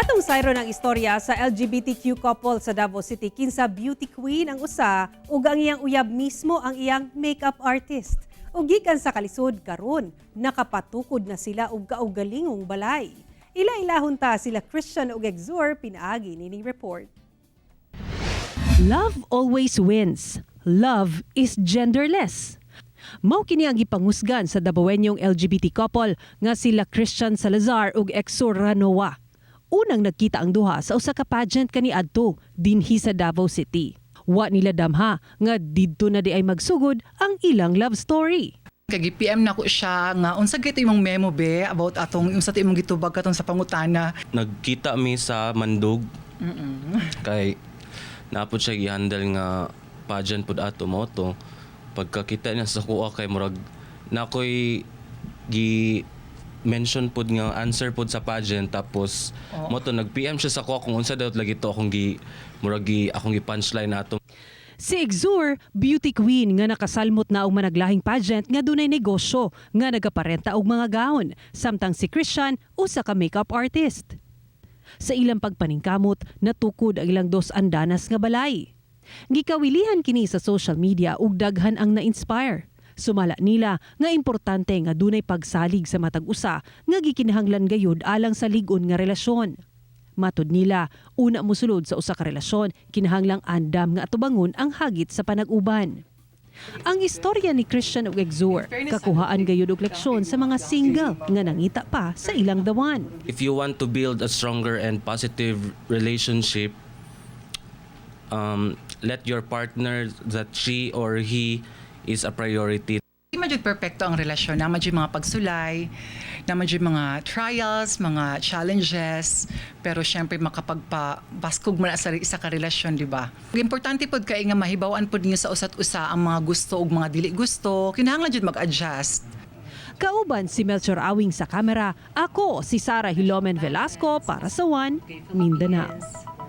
Atong sayron ang istorya sa LGBTQ couple sa Davao City, kinsa beauty queen ang usa ug ang iyang uyab mismo ang iyang makeup artist. Ug gikan sa kalisod, karon nakapatukod na sila og kaugalingong balay. Ila-ilahon ta sila Christian ug Exur pinaagi nining report. Love always wins. Love is genderless. Mao kini ang gipangusgan sa Dabawenyong LGBT couple nga sila Christian Salazar ug Exur Ranoa. Unang nagkita ang duha sa usa ka pageant kaniadto dinhi sa Davao City. Wa nila damha nga didto na diay magsugod ang ilang love story. Kay gi-PM nako siya nga unsa gyud imong memo be about atong unsa to imong gitubag katong sa pangutana. Nagkita mi sa Mandug kay naa pod siya gi-handle nga pageant pud ato. Mao to, pagkakita niya sa kuha kay murag nakoy gi mention pod nga answer pod sa pageant, tapos mao to nag-PM siya sa kuha kung unsa daw lagi to akong gi murag gi akong gi punchline ato. Si Exur, beauty queen nga nakasalmot na og managlahing pageant nga dunay negosyo nga nagaparenta og mga gown, samtang si Christian usa ka makeup artist. Sa ilang pagpaningkamot, natukod ang ilang dos andanas nga balay. Gikawilihan kini sa social media ug daghan ang na-inspire. Sumala nila nga importante nga dunay pagsalig sa matag usa nga gikinahanglan gayud alang sa lig-on nga relasyon. Matud nila, una mosulod sa usa ka relasyon, kinahanglang andam nga atubangon ang hagit sa panag-uban. Ang istorya ni Christian ug Exur, kakuhaan gayud og leksyon sa mga single nga nangita pa sa ilang the one. If you want to build a stronger and positive relationship, let your partner that she or he is a priority. Di man jud perpekto ang relasyon, naa man jud mga pagsulay, naa man jud mga trials, mga challenges, pero syempre makapagpabaskog man na sa isa ka relasyon, di ba? Importante pod kay nga mahibaw-an pod niyo sa usat usa ang mga gusto ug mga dili gusto, kinahanglan jud mag-adjust. Kauban si Melchor Awing sa kamera, ako si Sara Hilomen Velasco para sa One Mindanao.